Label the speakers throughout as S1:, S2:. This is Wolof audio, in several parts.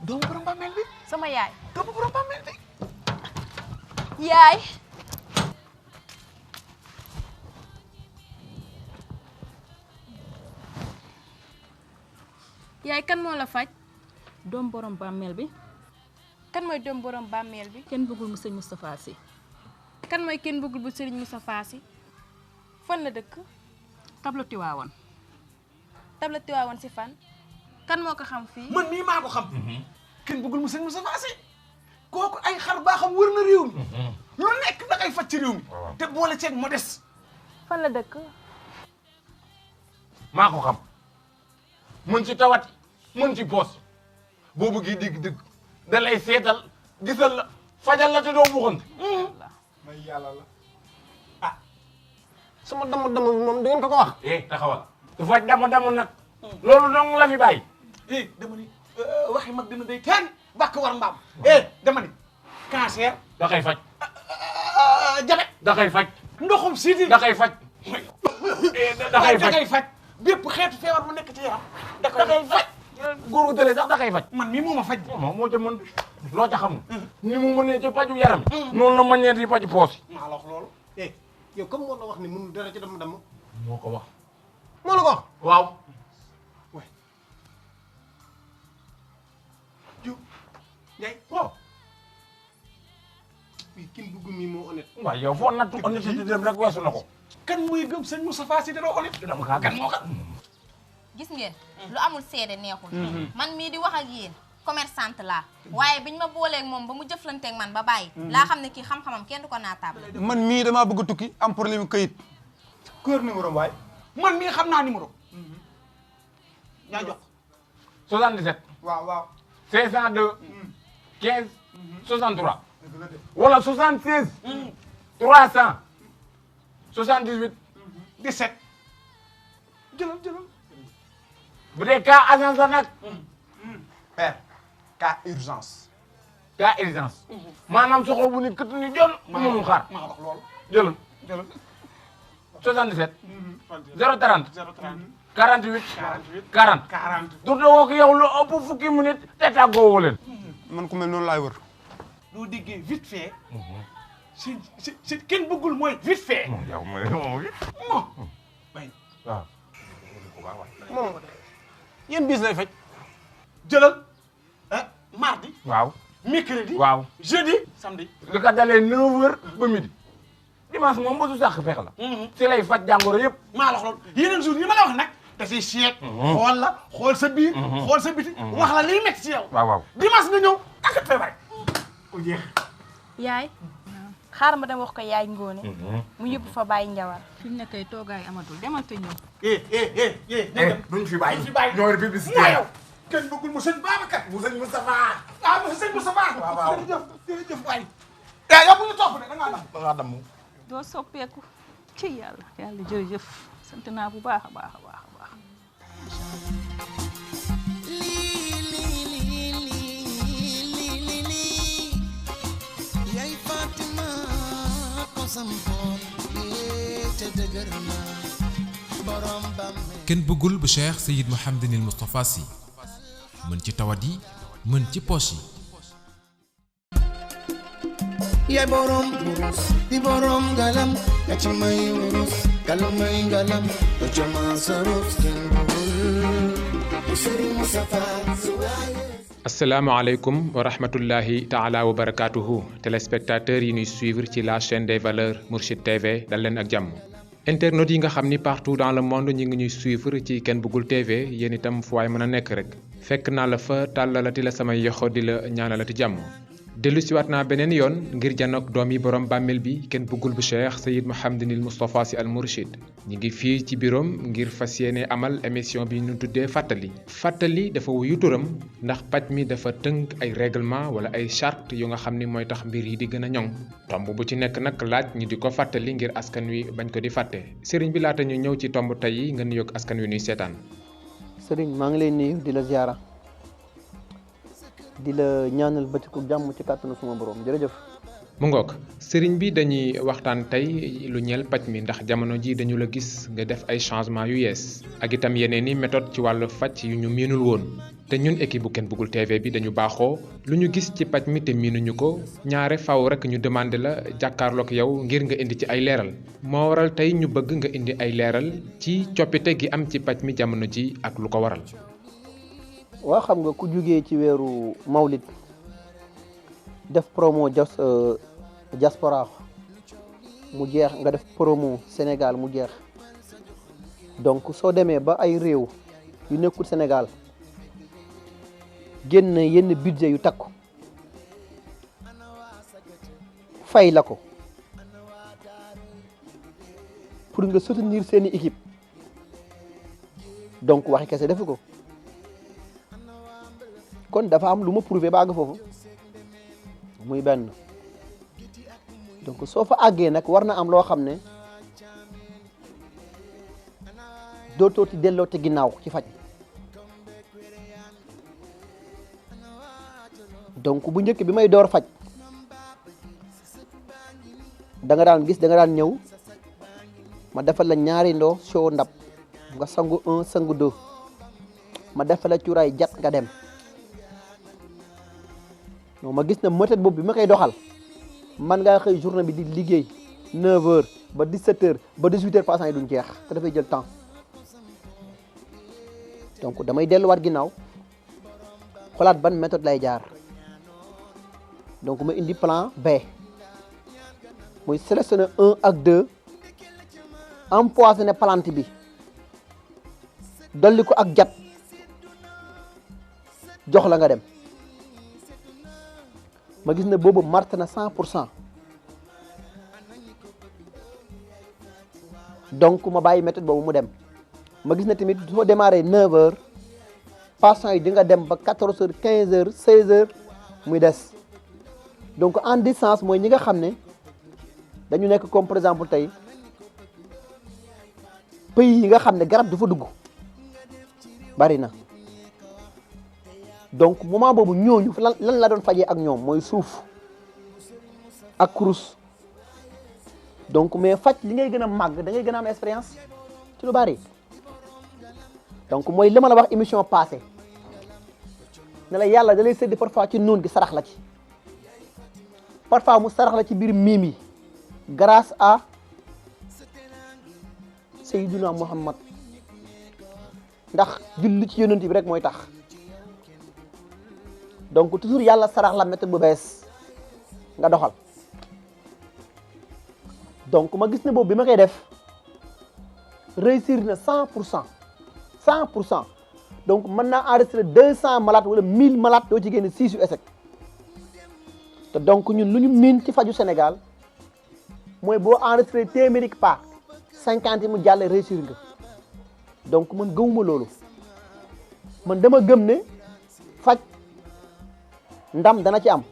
S1: doomu borom bàmmeel bi.
S2: sama yaay.
S1: doomu borom bàmmeel bi.
S2: yaay. yaay kan moo la faj.
S3: doom borom bàmmeel bi.
S2: kan mooy doom borom bàmmeel bi.
S3: kenn bëggul mu sëñ Moustapha Sy.
S2: kan mooy kenn bëggul bu Serigne Moustapha Sy. fan la dëkk.
S3: tabla Tiwaawan.
S2: tabla Tiwaawan si fan. kan moo ko xam fii.
S1: man mii maa ko xam. kenn bëggul mu sëñ Moustapha Sy. kooku ay xar baaxam wër na réew mi. lu nekk da ngay faj ci réew mi. te boole ceeg modeste.
S2: fan la dëkk.
S4: maa ko xam. mën ci tawat mën ci poos boo bëggee dégg-dégg da lay seetal gisal la fajal la te doo buxante.
S1: may yàlla la ah sama dama moom da ngeen ko wax.
S4: taxawal du faj dama nag. loolu dong la fi bàyyi.
S1: dama ni waxi mag dina day teen bàkk war mbaam. dama ni cancer.
S4: da koy faj.
S1: jabet.
S4: da koy faj.
S1: ndoxum siti.
S4: da koy faj. da koy faj.
S1: bépp xeetu feebar bu nekk ci yaram. da koy faj.
S4: góor gu tële sax da koy faj.
S1: man mii moo ma faj.
S4: moo ca mën loo ca xamul. ni mu mënee ci paju yaram. noonu la mënee ci paju poos.
S1: maa la wax loolu. yow comme moo la wax ni mënul dara ci dama.
S4: moo ko wax.
S1: moo la ko wax.
S4: waaw.
S1: waay. Diop. Ndiaye.
S4: waaw.
S1: oui kin dugg mi moo honnête.
S4: waaw yow foo nattu honnêteté dem rek weesu na ko.
S1: kan mooy gëm sëñ Moustapha Sy dara honnête.
S4: dama kaa kan moo ko.
S5: gis ngeen lu amul seede neexul. man mii di wax ak yéen commerçante laa waaye biñ ma booleeg moom ba mu jëflanteeg man ba bàyyi. laa xam ne kii xam-xamam kenn du ko naataable.
S6: man mii damaa bëgg a tukki am problème këyit. kër numéro waay.
S1: man mii xam naa numéro. yaa jox.
S4: 77.
S6: waaw.
S4: 502. 15. 63. wala 76. 300. 78.
S1: 17. jëlal.
S4: bu dee cas agence la nag.
S6: père cas urgence.
S4: cas urgence. maanaam soxla bu ni kët ni jël. mënul xaar
S1: maa wax loolu.
S4: jëlal. 77. 030. 48. 40.
S1: 40.
S4: du woo ko yow lu ëpp fukki minute te tàggoo woo leen.
S6: man ku mel noonu laay wër.
S1: doo déggee vite fait. si kenn bëggul mooy vite fait.
S4: yow mooy moom it.
S1: bay
S4: waaw.
S1: moom yéen bis lay faj. jëlal mardi.
S4: waaw.
S1: mercredi.
S4: waaw.
S1: jeudi. samedi.
S4: li ko dalee 9h ba midi. dimanche moom ba su sax fex la. si lay faj jàngoro yëpp.
S1: maa la wax loolu yeneen jours yi ma la wax nag. da siy seet. xool la xool sa biir. xool sa biti. wax la liy métti ci yow.
S4: waaw.
S1: dimanche nga ñëw ak feebar. ku jeex.
S2: yaay. xaar ma dem wax ko yaay Ngóone. mu yóbbu fa bàyyi njawar.
S3: fi mu ne kay toogaay amatul demal te ñëw.
S4: duñ fi bàyyi.
S1: duñ fi bàyyi.
S4: ñoo publicité.
S1: moo yow kenn bëggul mu sëñ Babacar.
S4: mu sëñ Moustapha.
S1: mu sëñ Moustapha.
S4: waaw.
S1: jërëjëf waay. yow bu ñu topp de da ngaa dam.
S4: da ngaa damm.
S3: doo soppeeku ci yàlla jërëjëf sant naa bu baax a baax.
S7: kenn bëggul bu Cheikh Seyyid Mouhamadinil Moustapha Sy mën ci tawat yi mën ci poche yi.
S8: yaay borom wurus di borom ngalam ya ci may wurus galam may ngalam do jama saruf kenn bëggul Serigne Moustapha Sy.
S9: asalaamaaleykum wa rahmatullahi taala wa barakaatuhu téléspectateurs yi ñuy suivre ci la chaîne des valeurs Mourchid TV dal leen ak jàmm. internautes yi nga xam ni partout dans le monde ñi ngi ñuy suivre ci Ken Bëggul TV yéen itam fu waay mën a nekk rek fekk naa la fa tàllalati la samay yoxo di la ñaanalati jàmm. dellu siwaat naa beneen yoon ngir janoog doom yi borom bàmmeel bi Ken Bëggul bu Cheikh Seyyid Mouhamadinil Moustapha Sy Al Mourchid ñi ngi fii ci biroom ngir fas yéene amal émission bi ñu tuddee fàttali dafa wuyu turam ndax paj mi dafa tënk ay règlement wala ay charte yu nga xam ni mooy tax mbir yi di gën a ñoŋ tomb bu ci nekk nag laaj ñu di ko fàttali ngir askan wi bañ ko di fàtte sëriñ bi laata ñu ñëw ci tomb tey yi nga nuyoog askan wi nuy seetaan.
S10: sëriñ maa ngi lay nuyu di la ziara di la ñaanal bëccëgu jàmm ci kàttanu suma borom jërëjëf.
S9: mu ngoog sëriñ bi dañuy waxtaan tey lu ñeel paj mi ndax jamono ji dañu la gis nga def ay changement yu yees ak itam yeneen i méthode ci wàllu faj yu ñu miinul woon te ñun équipe bu Ken Bugul TV bi dañu baaxoo lu ñu gis ci paj mi te miinuñu ko ñaare faw rek ñu demandé la jàkkaarloog yow ngir nga indi ci ay leeral moo waral tey ñu bëgg nga indi ay leeral ci coppite gi am ci paj mi jamono ji ak lu ko waral.
S10: waa xam nga ku jugee ci weeru mawlid def promo diaspora mu jeex nga def promo Sénégal mu jeex donc soo demee ba ay réew yu nekkul Sénégal génn yenn budget yu takku fay la ko pour nga soutenir seeni équipe donc waxi kese defu ko kon dafa am lu ma prouvé ba àgg foofu muy benn donc soo fa àggee nag war na am loo xam ne dootoo ci delloo te ginnaaw ci faj donc bu njëkk bi may door faj da nga daan gis da nga daan ñëw ma defal la ñaari ndoo soo ndab nga sangu 1 sangu 2 ma defal la cuuraay jat nga dem non ma gis na méthode boobu bi ma koy doxal man ngaa xëy journée bi di liggéey 9h ba 17h ba 18h passant yi duñ jeex te dafay jël temps donc damay delluwaat ginnaaw xolaat ban méthode lay jaar donc ma indi plan B muy sélectionner 1 ak 2 empoisonner plante bi dolli ko ak jat jox la nga dem ma gis ne boobu marte na 100% donc ma bàyyi méthode boobu mu dem ma gis ne tamit soo démarré 9h patient yi di nga dem ba 14h 15h 16h muy des donc en distance mooy ñi nga xam ne dañu nekk comme par exemple tey pays yi nga xam ne garab du fa dugg bari na donc moment boobu ñooñu lan la doon fajee ak ñoom mooy suuf ak kurus donc mais faj li ngay gën a màgg da ngay gën a am expérience ci lu bari donc mooy li ma la wax émission passée ne la yàlla da lay séddi parfois ci nuun gi sarax la ci parfois mu sarax la ci biir miim yi grâce à Seydina Muhammad ndax julli ci yonent bi rek mooy tax donc toujours yàlla sarax la méthode bu bees nga doxal donc ma gis ne boobu bi ma koy def réussir na 100% donc mën naa enregistrer 200 malades wala 1000 malades doo ci génne 6 yu échec te donc ñun lu ñu miin ci faju Sénégal mooy boo enregistré téeméeri pas 50 yi mu jàll réussir nga donc man gëmuma loolu man dama gëm ne faj ndam dana ci am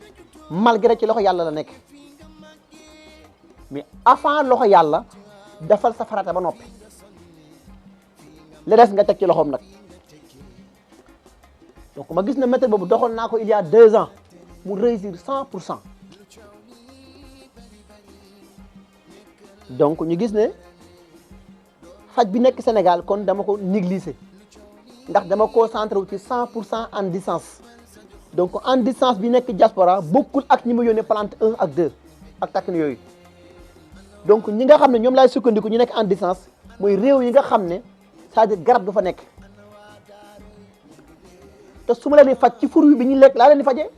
S10: malgré ci loxo yàlla la nekk mais avant loxo yàlla defal sa farata ba noppi li des nga teg ci loxoom nag donc ma gis ne méthode boobu doxoon naa ko il y a 2 ans mu réussir 100% donc ñu gis ne faj bi nekk Sénégal kon dama ko négliger ndax dama concentré wu ci 100% en distance donc en distance bi nekk diaspora bokkul ak ñi ma yónnee plante 1 ak 2 ak takkin yooyu donc ñi nga xam ne ñoom laay sukkandiku ñu nekk en distance mooy réew yi nga xam ne c'est-à-dire garab du fa nekk te su ma leen di faj ci fur bi ñu lekk laa leen di fajee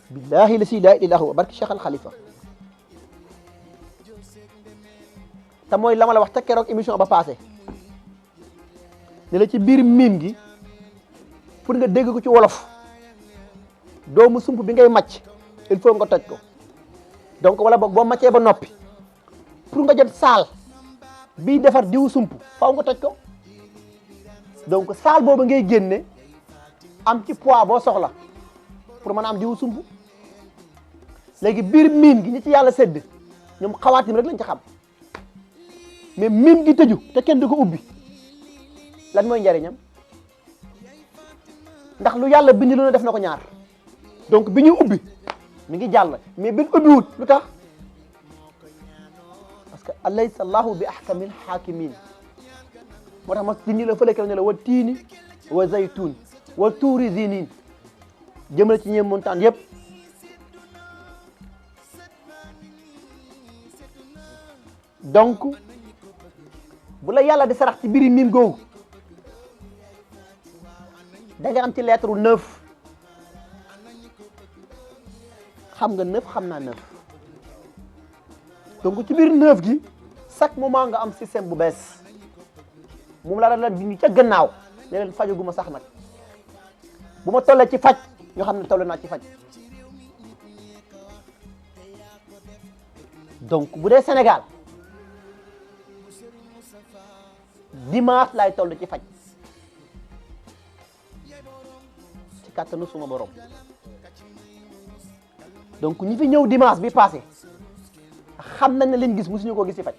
S10: billahi la si laa ilaaha illa huwa barki Cheikh Al Khalifa te mooy la ma la wax ca keroog émission ba passé ne la ci biir miim gi pour nga dégg ko ci wolof doomu sump bi ngay màcc il faut nga toj ko donc wala boog boo màccee ba noppi pour nga jot saal bii defar diwu sump faaw nga toj ko donc saal boobu ngay génne am ci poids boo soxla pour mën a am diwu sump léegi biir miim gi ñi ci yàlla sedd ñoom xawaatim rek lañ ci xam mais miim gi tëju te kenn du ko ubbi lan mooy njariñam ndax lu yàlla bind lu ne def na ko ñaar donc bi ñuy ubbi mi ngi jàll mais bi ñu ubbiwut lu tax parce que alaysa allahu bi ahkamil hakimin moo tax ma dindi la fële ne la wa tiini wa zaytun wa tuuri zinin jëmale ci ñeem montagne yëpp donc bu la yàlla di sarax ci biri miim googu da nga am ci lettre 9 xam nga 9 xam naa 9 donc ci biir 9 gi chaque moment nga am système bu bees moom la di ca gannaaw ne leen fajaguma sax nag bu ma tollee ci faj ñoo xam ne toll naa ci faj donc bu dee Sénégal dimanche laay toll ci faj ci kàttanu suma borom donc ñi fi ñëw dimanche bi passé xam nañ ne leen gis musuñu ko gis ci faj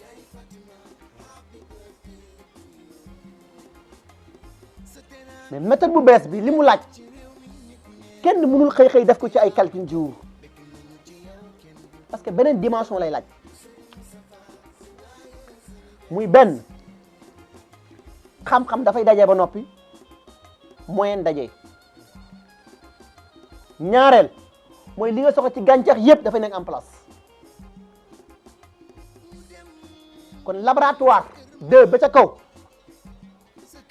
S10: mais méthode bu bees bi li mu laaj kenn mënul xëy def ko ci ay calcul jour parce que beneen dimension lay laaj muy benn xam-xam dafay daje ba noppi moyen daje ñaareel mooy li nga soxla ci gàncax yépp dafay nekk en place kon laboratoire 2 ba ca kaw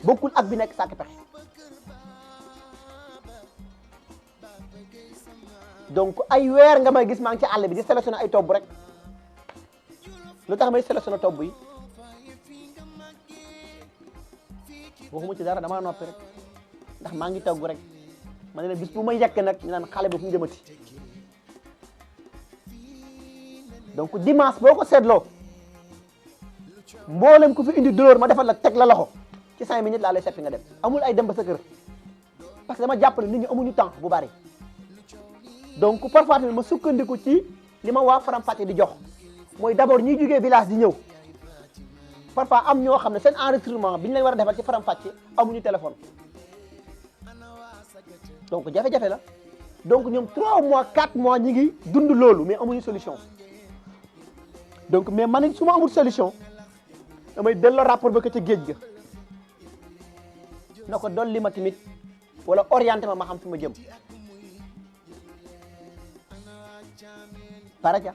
S10: bokkul ak bi nekk sàkk pexe donc ay weer nga may gis maa ngi ci àll bi di sélectionné ay tobb rek lu tax may sélectionné tobb yi waxuma ci dara dama noppi rek ndax maa ngi togg rek ma ne leen bis bu ma yekk nag ñu naan xale bi fu mu jëmati donc dimanche boo ko seetloo mboolem ku fi indi douleur ma defal la teg la loxo ci 5 minutes laa lay seppi nga dem amul ay dem ba sa kër parce que dama jàpp ne nit ñi amuñu temps bu bari donc parfois tamit ma sukkandiku ci li ma waa Faram Facce di jox mooy d'abord ñiy jógee village di ñëw parfois am ñoo xam ne seen enregistrement bi ñu leen war a defal ci Faram Facce amuñu téléphone donc jafe-jafe la donc ñoom 3 mois 4 mois ñi ngi dund loolu mais amuñu solution donc mais man su ma amul solution damay delloo rapport ba ko ca géej ga na ko dolli ma tamit wala orienté ma xam fi ma jëm pare ca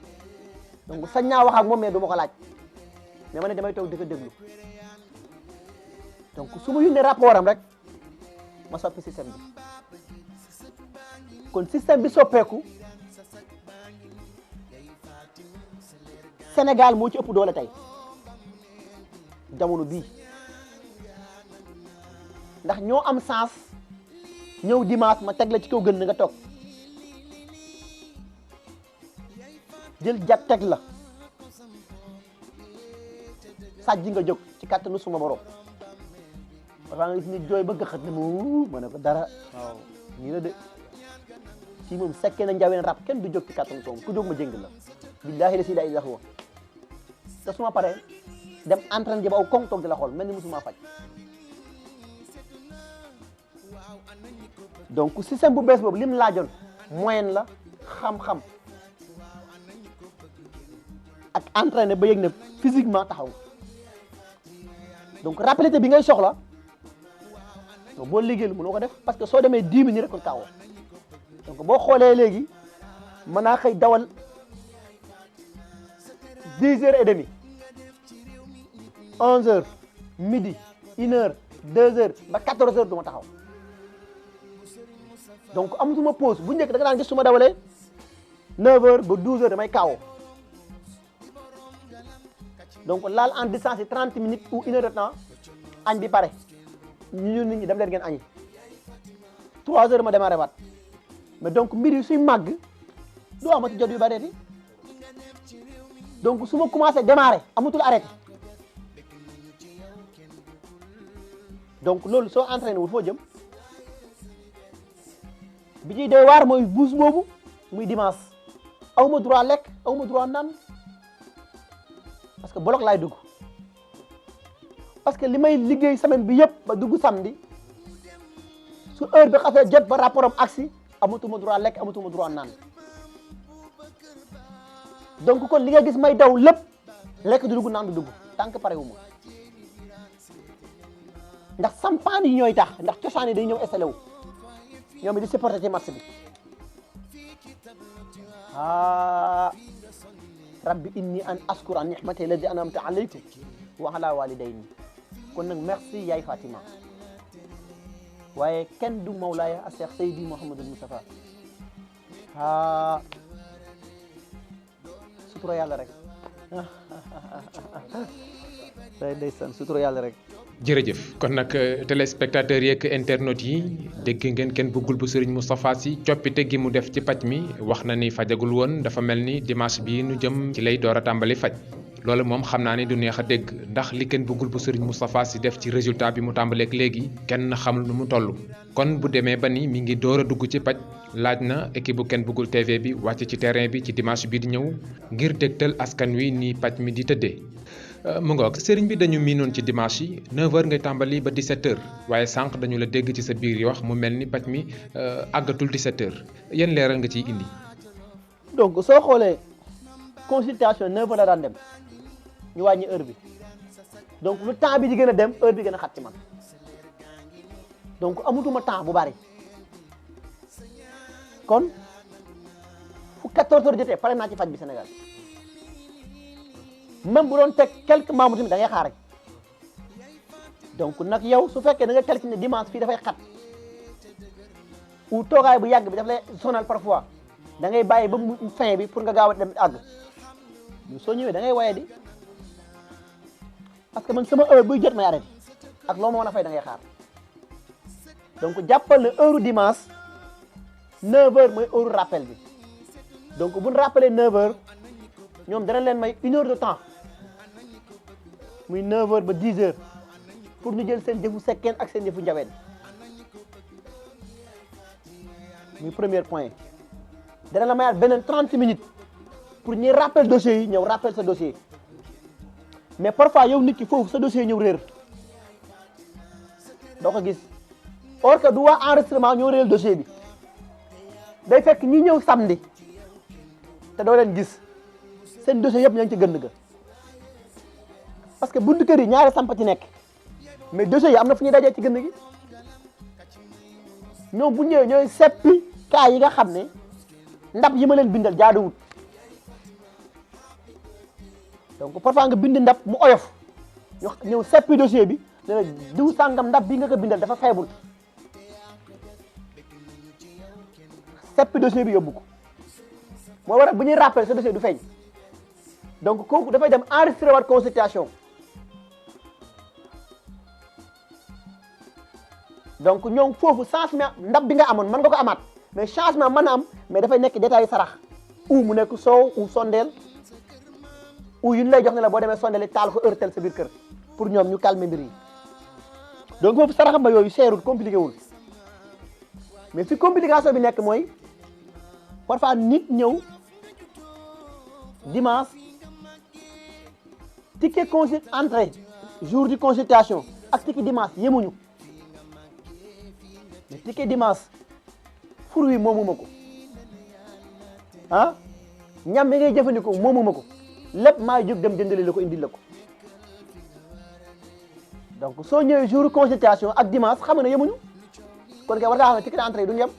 S10: donc sañ naa wax ak moom mais du ma ko laaj mais ma ne damay toog di ko déglu donc su ma yónnee rapport am rek ma soppi système bi kon système bi soppeeku Sénégal moo ci ëpp doole tey jamono bii ndax ñoo am sens ñëw dimanche ma teg la ci kaw gën nga toog jël jat teg la sàjji nga jóg ci kàttanu suma borom dafa nga gis ni jooy ba gëxat ne ma ne ko dara waaw nii la de ci moom sekkee na njaween rab kenn du jóg ci kàttanu soom ku jóg ma jëng la billaahi la si la ilaha wa te suma paree dem entraîné ji ba aw koŋ toog di la xool mel ni musuma faj donc système bu bees boobu lim laajoon moyen la xam-xam ak entraîné ba yëg ne physiquement taxaw donc rapidité bi ngay soxla donc boo liggéeyul mënoo ko def parce que soo demee 10 minutes rek kon kaawoo donc boo xoolee léegi mën naa xëy dawal 10h30 11h midi 1h 2h ba 14h du ma taxaw donc amatuma pause bu njëkk da nga daan gis su ma dawalee 9h ba 12h damay kaawoo donc laal en distance yi 30 minutes ou 1 heure de temps añ bi pare ñu nit ñi dem leen ngeen añi 3h ma démarré waat mais donc mbir yi suy màgg doo amati jot yu bareeti donc su ma commencé démarré amatul arrêté donc loolu soo entraîné wul foo jëm bi ñuy doy waar mooy bouse boobu muy dimanche awma droit lekk awma droit naan parce que bloc laay dugg parce que li may liggéey semaine bi yëpp ba dugg samedi su heure bi xasee jot ba rapport am agsi amatuma droit lekk amatuma droit naan donc kon li nga gis may daw lépp lekk du dugg naan du dugg tant que pare wu ma ndax sampaan yi ñooy tax ndax cosaan yi day ñëw installé wu ñoom di supporté ci match bi rabbi inni an askura nihmati allati an'amta alaykum wa ala walidayni kon nag merci yaay Fatima waaye kenn du Mawlaaya a Cheikh Seydi Mouhamadul Moustapha sutura yàlla rek day ndeysaan sutura yàlla rek.
S9: jërëjëf kon nag téléspectateurs yeeg internautes yi dégg ngeen kenn bëggul bu Serigne Moustapha Sy coppite gi mu def ci paj mi wax na ni fajagul woon dafa mel ni dimanche bii nu jëm ci lay door a tàmbali faj loolu moom xam naa ni du neex a dégg ndax li kenn bëggul bu Serigne Moustapha Sy def ci résultat bi mu tàmbaleeg léegi kenn xamul nu mu toll kon bu demee ba ni mi ngi door a dugg ci paj laaj na équipe bu kenn bëggul TV bi wàcc ci terrain bi ci dimanche bii di ñëw ngir dégtal askan wi ni paj mi di tëddee. mu ngoog sëriñ bi dañu miinoon ci dimanche yi 9h ngay tàmbali ba 17h waaye sànq dañu la dégg ci sa biir yi wax mu mel ni paj mi àggatul 17h yan leeral nga ciy indi.
S10: donc soo xoolee consultation 9h la daan dem ñu wàññi heure bi donc lu temps bi di gën a dem heure bi gën a xat ci man donc amutuma temps bu bari kon fu 14h jotee pare naa ci faj bi Sénégal. même bu doon teg quelques membres tamit da ngay xaar rek donc nag yow su fekkee da nga calculer dimanche fii dafay xat ou toogaay bu yàgg bi daf lay sonal parfois da ngay bàyyi ba mu fin bi pour nga gaaw a dem àgg soo ñëwee da ngay waye di parce que man sama heure buy jot may arrêté ak loo ma mën a fay da ngay xaar donc jàppal ne heure dimanche 9h mooy heure rappel bi donc bu ñu rappelé 9h ñoom dana leen may 1 heure de temps. muy 9h ba 10h pour ñu jël seen jëfu sekkeen ak seen jëfu njaween muy premier point dana la mayaat beneen 30 minutes pour ñuy rappel dossier yi ñëw rappel sa dossier mais parfois yow nit ki foofu sa dossier ñëw réer doo ko gis or que du waa enregistrement ñoo réer dossier bi day fekk ñi ñëw samedi te doo leen gis seen dossier yëpp ña ngi ci gënd ga parce que buntu kër yi ñaari sampa ci nekk mais dossiers yi am na fu ñuy dajee ci gënn gi ñoom bu ñëwee ñooy seppi cas yi nga xam ne ndab yi ma leen bindal jaaduwut donc parfois nga bind ndab mu oyof ñu ñëw seppi dossier bi ne la diw sàngam ndab bi nga ko bindal dafa faible seppi dossier bi yóbbu ko moo waral bu ñuy rappel sa dossier du feeñ donc kooku dafay dem enregistré waat consultation donc ñoom foofu changement ndab bi nga amoon mën nga ko amaat mais changement mën na am mais dafay nekk détail sarax ou mu nekk soow ou sondeel ou yu ñu lay jox ne la boo demee sondeel taal ko heure tel sa biir kër pour ñoom ñu calmer mbir yi donc foofu saraxam ba yooyu seerul compliqué wul mais fi complication bi nekk mooy parfois nit ñëw dimanche ticket entrée jour de consultation ak ticket dimanche yemuñu mais ticket dimanche fur wi moomuma ko ñam mi ngay jëfandikoo moomuma ko lépp maa jóg dem jëndali la ko indil la ko donc soo ñëwee jour consultation ak dimanche xam nga ne yemuñu kon kay war ngaa xam ne ticket entrée yi duñu yem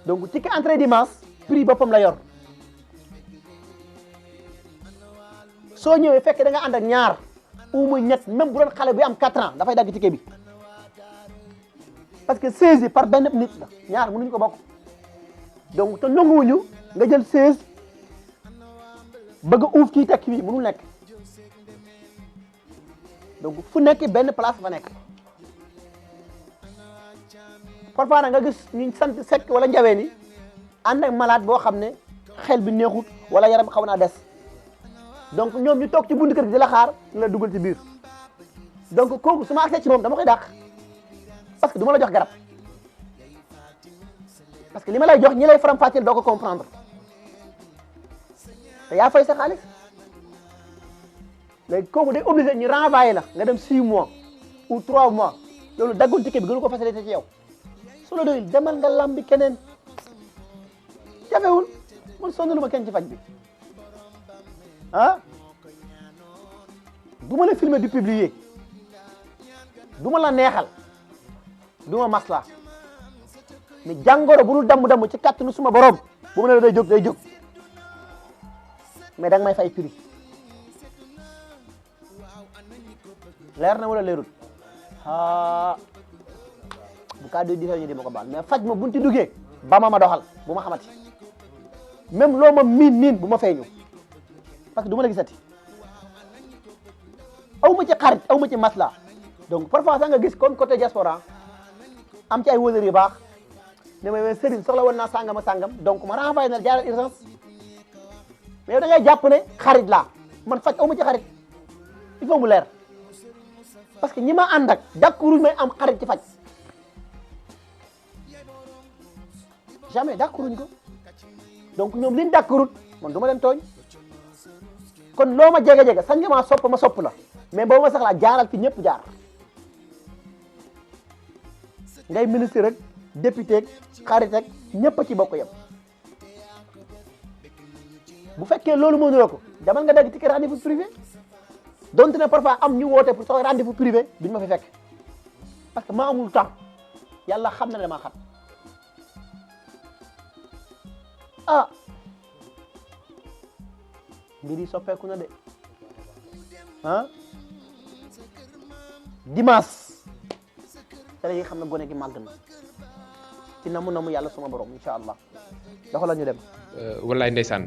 S10: donc ticket entrée dimanche prix boppam la yor soo ñëwee fekk da nga ànd ak ñaar ou muy ñett même bu doon xale bi am 4 ans dafay dagg ticket bi parce que 16 yi par benn nit la ñaar mënuñu ko bokk donc te nanguwuñu nga jël 16 bëgg a uuf kii tekki bi mënul nekk donc fu nekk benn place fa nekk parfois nag nga gis ñu sant sekk wala njaween yi ànd ak malade boo xam ne xel bi neexut wala yaram xaw naa des donc ñoom ñu toog ci buntu kër gi di la xaar ñu la dugal ci biir donc kooku su ma agsee ci moom dama koy dàq parce que du ma la jox garab parce que li ma lay jox ñi lay faram-fàcceel doo ko comprendre te yaa fay sa xaalis léegi kooku day obligé ñu renvoyer la nga dem 6 mois ou 3 mois loolu daggul ticket bi gënu ko facilité ci yow su la doyul demal nga lambi keneen jafewul man sonnalu ma kenn ci faj bi du ma la filmer di publier du ma la neexal du ma masla mais jàngoro bu dul damm ci kàttanu suma borom bu mu ne la day jóg day jóg mais da nga may fay prix leer na wala leerul bu kàddu yi di ñu di ma ko baal mais faj ma bunti duggee ba ma doxal bu ma xamati même loo ma miin bu ma feeñu parce que du ma la gisati aw ma ci xarit aw ma ci masla donc parfois sax nga gis comme côté diaspora am ci ay wëlër yu baax ne ma Serigne soxla woon naa sàngam donc ma renvoyé na jaaral urgence mais yow da ngay jàpp ne xarit laa man faj aw ma ci xarit il faut mu leer parce que ñi ma ànd ak d'accord may am xarit ci faj jamais d'accorduñ ko donc ñoom liñ d'accordut man du ma leen tooñ kon loo ma jege sañ nga maa sopp ma sopp la mais boo ma saxlaa jaaral fi ñëpp jaar ngay ministre rek député ak xarit rek ñëpp a ci bokk yem bu fekkee loolu mënu la ko demal nga dégg ticket rendez-vous privé donte ne parfois am ñu woote pour soxla rendez-vous privé duñ ma fi fekk parce que maa amul temps yàlla xam na ne maa xam mbir yi soppeeku na de dimanche te léegi xam na gone gi màgg na ci namu yàlla suma borom incha allah dox la ñu dem.
S9: wallaay ndeysaan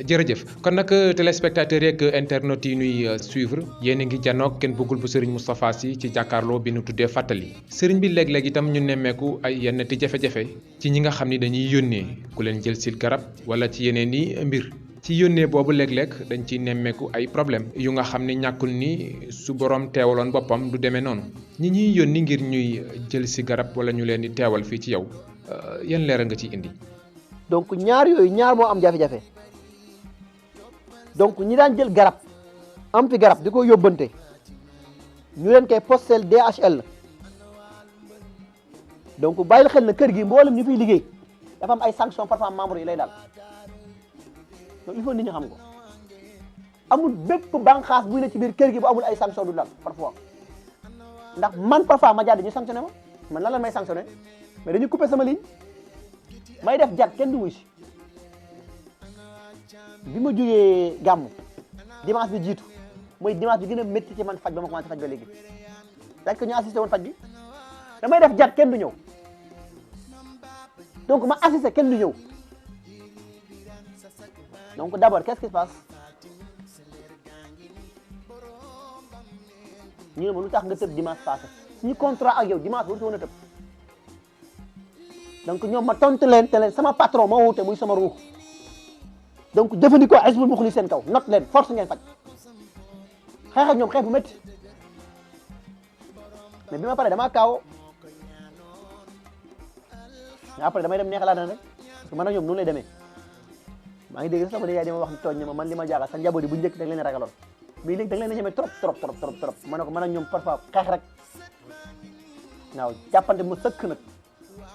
S9: jërëjëf kon nag téléspectateurs yeeg internautes yi nuy suivre yéen a ngi janoog Kenn Bëggul bu Serigne Moustapha Sy ci jàkkaarloo bi nu tuddee fàttali Serigne bi léeg-léeg itam ñu nemmeeku ay yenn ti jafe-jafe ci ñi nga xam ni dañuy yónnee ku leen jël sil garab wala ci yeneen i mbir ci yónnee boobu léeg-léeg dañ ciy nemmeeku ay problème yu nga xam ni ñàkkul ni su borom teewaloon boppam du demee noonu ñi ñuy yónni ngir ñuy jël si garab wala ñu leen di teewal fii ci yow yan leeral nga ciy indi.
S10: donc ñaar yooyu ñaar moo am jafe-jafe donc ñi daan jël garab am fi garab di ko yóbbante ñu leen koy postel DHL donc bàyyil xel na kër gi mboolem ñu fiy liggéey dafa am ay sanctions parfois membre yi lay daal donc il faut nit ñi xam ko amul bépp bànqaas buy ne ci biir kër gi bu amul ay sanctions du dal parfois ndax man parfois ma jàdd ñu sanctionné ma man lan la may sanctionné mais dañuy coupé sama ligne may def jat kenn du wuy si bi ma jógee gàmmu dimanche bi jiitu mooy dimanche bi gën a métti ci man faj ba ma commencé faj ba léegi dañ ko ñu assisté woon faj bi damay def jat kenn du ñëw donc ma assisté kenn du ñëw donc d'abord qu'est-ce qui se passe ñu ne ma lu tax nga tëb dimanche passé suñu contrat ak yow dimanche waruta woon a tëb donc ñoom ma tontu leen te leen sama patron moo wute muy sama ruux donc jëfandikoo Hizbul Mukhlis seen kaw not leen force ngeen faj xeex ak ñoom xeex bu métti mais bi ma paree damaa kaawoo mais après damay dem neexalaat na rek parce que man ak ñoom noonu lay demee maa ngi dégg sama yaay di ma wax tooñ ne ma man li ma jaaxal sa njaboot yi bu njëkk da nga leen ragaloon mais léegi da nga leen ñeme trop ma ne ko man ak ñoom parfois xeex rek waaw jàppante mu sëkk nag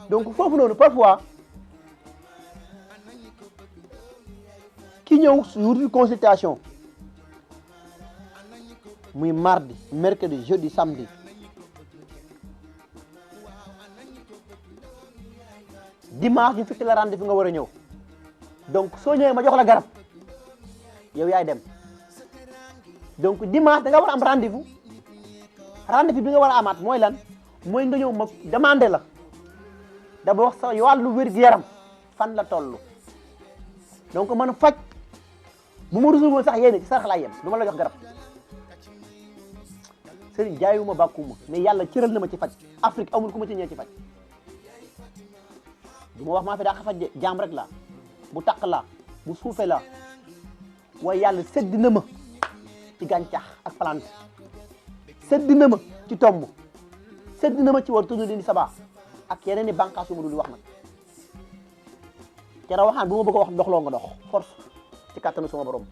S10: donc foofu noonu parfois ki ñëw sur consultation muy mardi mercredi jeudi samedi dimanche ñu fekk la rendez-vous nga war a ñëw donc soo ñëwee ma jox la garab yow yaay dem donc dimanche da nga war a am rendez-vous bi nga war a amaat mooy lan mooy nga ñëw ma demandé la d'abord sa wàllu wér-gu-yaram fan la toll donc man faj bu ma rusul woon sax yéene ci sarax laay yem du ma la jox garab sëriñ jaayuma bàkkuma mais yàlla cëral na ma ci faj Afrique amul ku ma ci ñëw ci faj du ma wax maa fi daa faj de jaam rek la bu taq la bu suufe la waaye yàlla sedd na ma ci gàncax ak plante sedd na ma ci tomb sedd na ma ci war tudd li ni sabaa ak yeneen i bànqaas yu ma dul wax nag ca rawaxaan bu ma bëgg a wax doxloo nga dox force ci kàttanu suma borom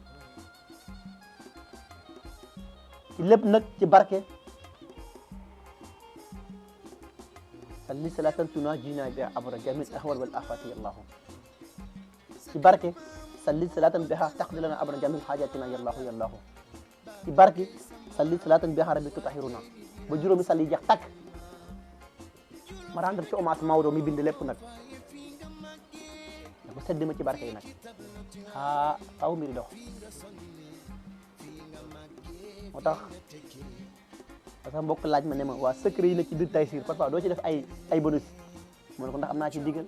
S10: ci lépp nag ci barke salli salatan tunajina biha abra jamil ahwal wal afati yallahu ci barke salli salatan biha taqdi lana abra jamil hajatina yallahu ci barke salli salatan biha rabbi tutahiruna ba juróomi sal yi jeex takk ma rendre ci hommage Maodo mi bind lépp nag da ko sedd ma ci barke yi nag faaw mbiri dox moo tax parce que mbokk laaj ma ne ma waa secret yi na ci biir Tayssir parfois doo ci def ay bonus mu ne ko ndax am naa ci digal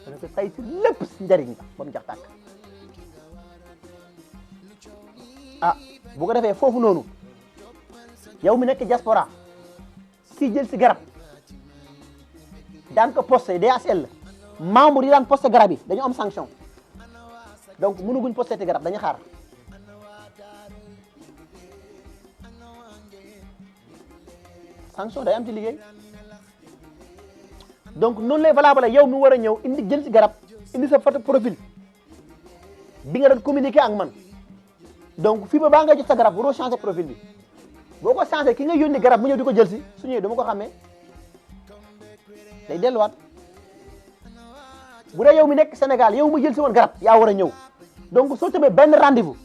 S10: ma ne ko Tayssir lépp si njariñ la ba mu jax tàkk bu ko defee foofu noonu yow mi nekk diaspora kii jël si garab daan ko posté DHL membre yi daan posté garab yi dañu am sanction donc mënuguñ posté te garab dañu xaar sanction day am ci liggéey donc noonu lay valable yow mi war a ñëw indi jël si garab indi sa photo profil bi nga doon communiquer ak man donc fii ba baa nga jot sa garab waroo changer profil bi boo ko changer ki nga yónni garab mu ñëw di ko jël si su ñëwee dama ko xamee day delluwaat bu dee yow mi nekk Sénégal yow mu jël si woon garab yaa war a ñëw donc soo tëbee benn rendez-vous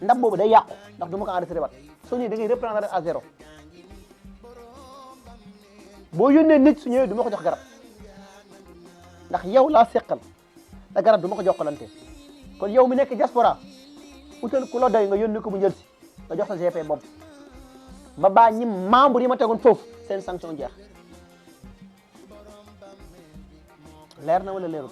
S10: ndam boobu day yàqu ndax du ma ko enregistré waat soo ñëwee da ngay reprendre à zéro boo yónnee nit su ñëwee du ma ko jox garab ndax yow laa seqal te garab du ma ko jokkalante kon yow mi nekk diaspora utal ku la doy nga yónni ko mu jël si nga jox sa GP bopp ba baa ñi membre yi ma tegoon foofu seen sanction jeex leer na wala leerul.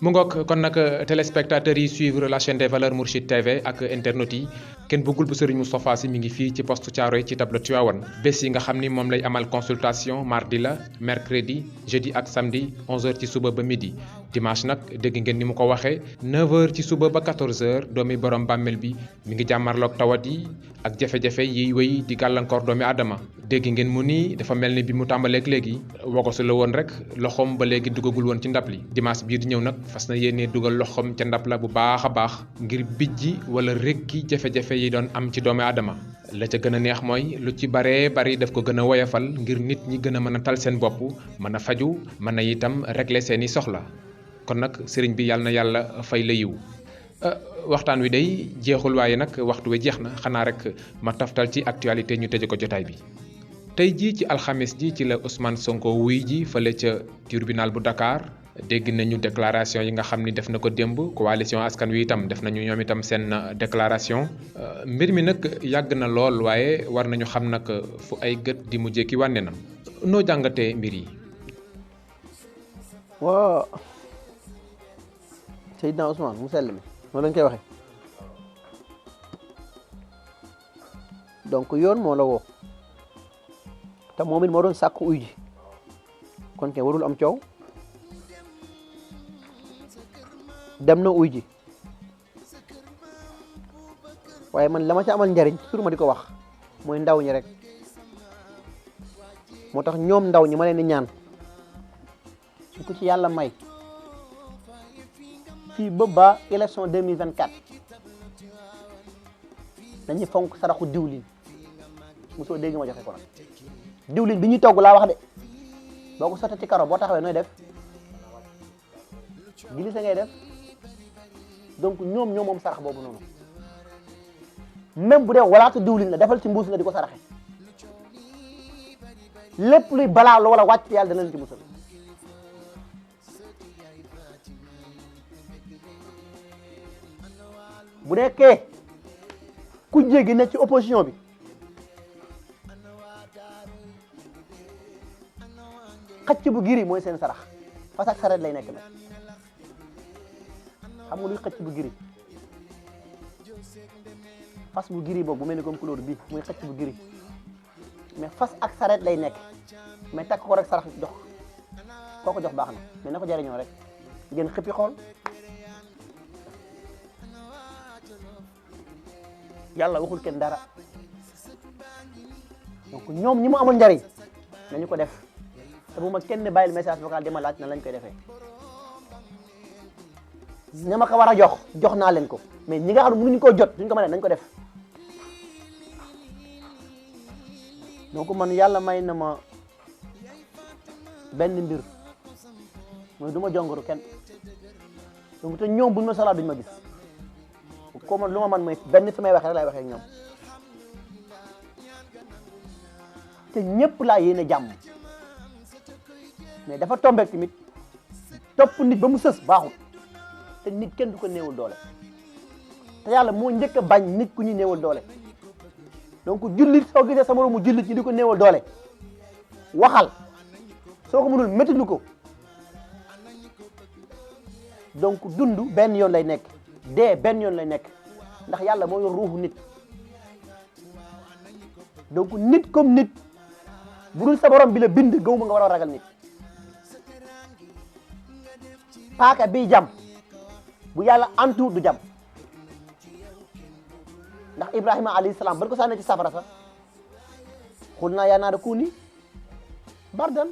S9: mu ngoog kon nag téléspectateurs yi suivre la chaîne des valeurs Mourchid TV ak internautes yi kenn bëggul bu Serigne Moustapha Sy mi ngi fii ci poste Thiaroye ci tableau Tivaouane bés yi nga xam ni moom lay amal consultation mardi la mercredi jeudi ak samedi 11h ci suba ba midi dimanche nag dégg ngeen ni mu ko waxee 9h ci suba ba 14h doomi borom bàmmeel bi mi ngi jàmmarloog tawat yi ak jafe-jafe yiy wéy di gàllankoor doomi aadama dégg ngeen mu ni dafa mel ni bi mu tàmbaleeg léegi wogosu la woon rek loxoom ba léegi dugagul woon ci ndab li dimanche bii di ñëw nag fas na yéene dugal loxoom ca ndab la bu baax a baax ngir bijji wala rekki jafe-jafe yi doon am ci doomi aadama la ca gën a neex mooy lu ci baree bari daf ko gën a woyafal ngir nit ñi gën a mën a tal seen bopp mën a faju mën a itam régler seeni soxla kon nag sëriñ bi yàlla na yàlla fay la yiw waxtaan wi day jeexul waaye nag waxtu wi jeex na xanaa rek ma taftal ci actualité ñu tëje ko jotaay bi tey jii ci alxamis ji ci la Ousmane Sonko wuy ji fële ca tribunal bu Dakar dégg nañu déclaration yi nga xam ni def na ko démb coalition askan wi itam def nañu ñoom itam seen déclaration mbir mi nag yàgg na lool waaye war nañu xam nag fu ay gët di mujjee ki wànne na noo jàngatee mbir yi.
S10: waaw Seydina Ousmane mu sell mi noonu lañ koy waxee donc yoon moo la woo te moom it moo doon sàkku uy ji kon kenn warul am coow. dem na uy ji waaye man la ma ci amal njariñ sur ma di ko wax mooy ndaw ñi rek moo tax ñoom ndaw ñi ma leen di ñaan su ko ci yàlla may fii ba élection 2024 dañuy fonk saraxu diwlin mosoo dégg ma joxe ko nag diwlin bi ñuy togg laa wax de boo ko sottee ci karo boo taxawee nooy def glissé ngay def donc ñoom moom sarax boobu noonu même bu dee walaatu diwlin la defal ci mbuus nga di ko saraxe lépp luy balaa la wala wàcc yàlla dana leen ci musal bu nekkee ku jéggi ne ci opposition bi xëcc bu giri mooy seen sarax fas ak sareet lay nekk nag xam nga luy xëcc bu giri fas bu giri boobu bu mel ni comme couleur bi muy xëcc bu giri mais fas ak sareet lay nekk mais takk ko rek sarax jox koo ko jox baax na mais na ko jariñoo rek ngeen xëppi xool yàlla waxul kenn dara donc ñoom ñi mu amul njariñ nañu ko def te bu ma kenn bàyyil message vocal di ma laaj na lañ koy defee ña ma ko war a jox naa leen ko mais ñi nga xam ne mënuñu koo jot duñ ko mën a nañ ko def donc man yàlla may na ma benn mbir mooy du ma jongoru kenn donc te ñoom buñ ma soxlaa duñ ma gis ko man lu ma man mooy benn fi may waxee rek laay waxee ak ñoom te ñëpp laa yéene jàmm mais dafa tombé tamit topp nit ba mu sës baaxul te nit kenn du ko néewul doole te yàlla moo njëkk a bañ nit ku ñuy néewal doole donc jullit soo gisee sa moromu jullit ñi di ko néewal doole waxal soo ko mënul méttilu ko donc dund benn yoon lay nekk dee benn yoon lay nekk ndax yàlla moo yor ruuxu nit donc nit comme nit bu dul sa borom bi la bind gëwuma nga war a ragal nit paaka bi jam bu yàlla antu du jam ndax Ibrahima alayhi salaam ban ko sànni ci safara sax xul naa yaa naara kuuni bardan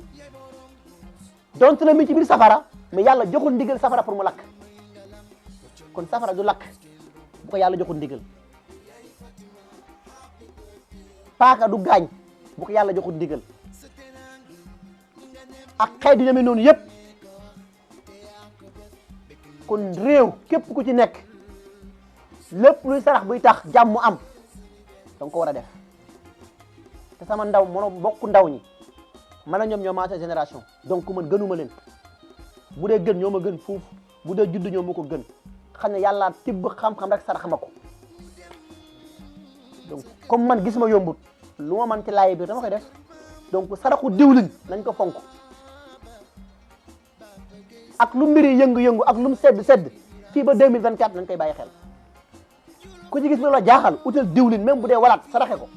S10: donte na mi ci biir safara mais yàlla joxul ndigal safara pour mu lakk kon safara du lakk bu ko yàlla joxul ndigal paaka du gaañ bu ko yàlla joxul ndigal ak xeet yu demee noonu yëpp kon réew képp ku ci nekk lépp luy sarax buy tax jàmm am danga ko war a def te sama ndaw mono bokk ndaw ñi man a ñoom ñoo maase génération donc man gënuma leen bu dee gën ñoo ma gën fuuf bu dee judd ñoo ma ko gën xam ne yàlla tibb xam-xam rek sarax ma ko donc comme man gis ma yombut lu ma mën ci laay biir dama koy def donc saraxu diwlin nañ ko fonk ak lu mbiri yëngu-yëngu ak lu mu sedd fii ba 2024 nañ koy bàyyi xel ku ci gis lu la jaaxal utal diwlin même bu dee walaat saraxe ko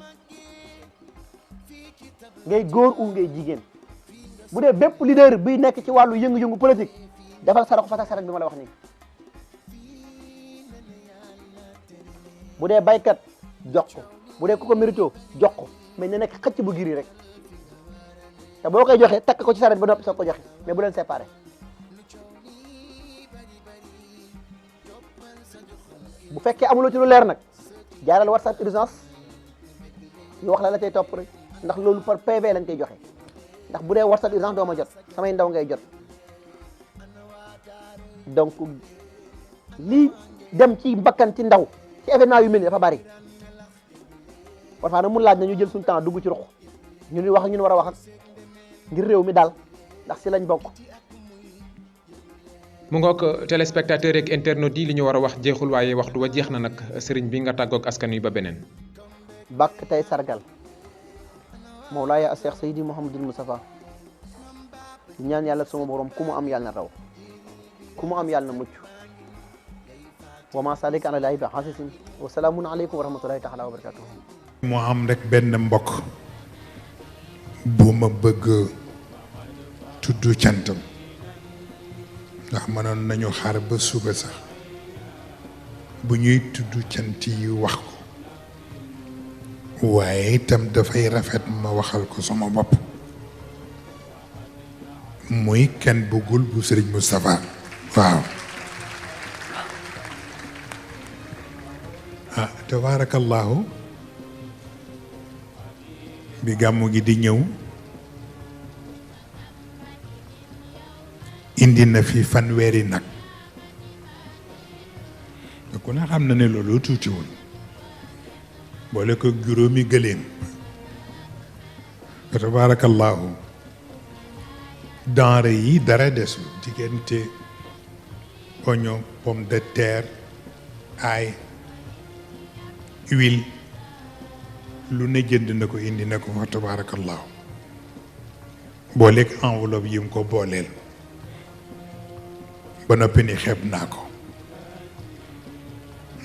S10: ngay góor u ngay jigéen bu dee bépp leader bi nekk ci wàllu yëngu-yëngu politique defal saraxu fasak sarak bi ma la wax nii bu dee baykat jox ko bu dee ku ko mérito jox ko mais ne nekk xëcc bu giri rek te boo koy joxe takk ko ci saret ba noppi soo ko joxe mais bu leen séparé bu fekkee amuloo ci lu leer nag jaaral WhatsApp urgence ñu wax la cay topp rek ndax loolu par PV lañ koy joxe ndax bu dee WhatsApp urgence doo ma jot samay ndaw ngay jot donc lii dem ci mbakkan ci ndaw ci événement yu mel ni dafa bari parfois nag mun laaj na ñu jël suñu temps dugg ci ruq ñu ni wax ak ñun war a wax ak ngir réew mi daal ndax si lañ bokk.
S9: mu ngoog téléspectateur ak internautes yi li ñu war a wax jeexul waaye waxtu wa jeex na nag sëriñ bi nga tàggoog askan wi ba beneen.
S10: bàkk tey sargal Mawlaaya Cheikh Seydi Mouhamadul Moustapha ñaan yàlla sama borom ku mu am yàlla na raw ku mu am yàlla na mucc wa ma salik ala lahi bi hasisin wa salaamun aleykum wa rahmatullahi taala wa barakatuh.
S11: mu am rek benn mbokk bu ma bëgg tudd cantam ndax mënoon nañu xaar ba suba sax bu ñuy tudd cant yi wax ko waaye itam dafay rafet ma waxal ko sama bopp muy kenn bëggul bu Sëriñ Moustapha waaw ah tabarakallahu bi gàmmu gi di ñëw indi na fi fanweeri nag ku ne xam na ne loolu tuutiwul boole ko juróomi gëléem tabarakallahu denrée yi dara desul diggante oignon pomme de terre ail huile lu ne jënd na ko indi na ko fa tabarakallahu booleeg enveloppe yi mu ko booleel ba noppi ni xeeb naa ko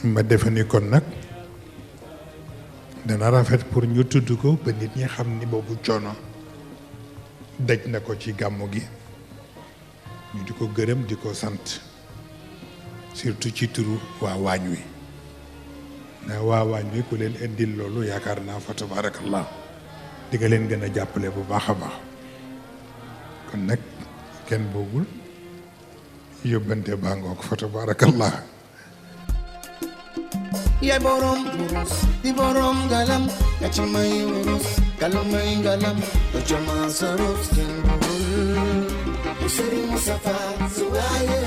S11: ma defe ni kon nag dana rafet pour ñu tudd ko ba nit ñi xam ni boobu coono daj na ko ci gàmmu gi ñu di ko gërëm di ko sant surtout ci turu waa waañ wi ndax waa waañ wi ku leen indil loolu yaakaar naa fa tabarakallah di nga leen gën a jàppale bu baax a baax kon nag kenn boogul yóbbante baa ngoog fa tabarakallah
S8: yaay borom wurus di borom ngalam yaa ci may wurus galam may ngalam doo jama sa rus kenn bugul Sëriñ Moustapha su waaye